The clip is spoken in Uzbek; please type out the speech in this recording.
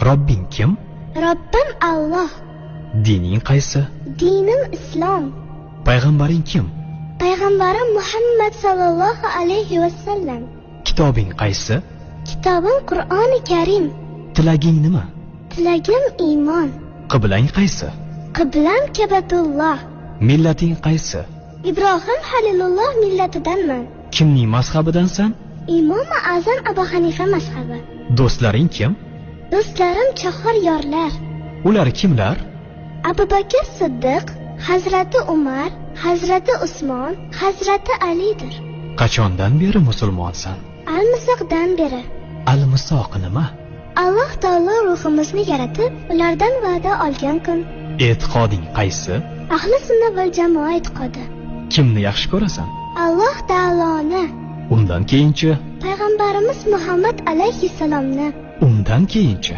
Robbing kim? Robbim Alloh. Dining qaysi? Dinim islom. Payg'ambaring kim? Payg'ambarim Muhammad sallallohu alayhi va sallam. Kitobing qaysi? Kitobim Qur'oni Karim. Tilaging nima? Tilagim iymon. Qiblang qaysi? Qiblam Kabatulloh. Millating qaysi? Ibrohim Halilulloh millatidanman. Kimning mazhabidansan? Imomi Azam Abu Hanifa mazhabi. Do'stlaring kim? Do'stlarim chahar yorlar. Ular kimlar? Abu Bakr Siddiq, Hazrati Umar, Hazrati Usmon, Hazrati Alidir. Qachondan beri musulmonsan? Almisoqdan beri. Almisoq nima? Alloh taolo ruhimizni yaratib, ulardan va'da olgan kun. E'tiqoding qaysi? Ahli sunna val jamoa e'tiqodi. Kimni yaxshi ko'rasan? Alloh taoloni. Undan keyinchi? Payg'ambarimiz Muhammad alayhissalomni. Undan keyinchi?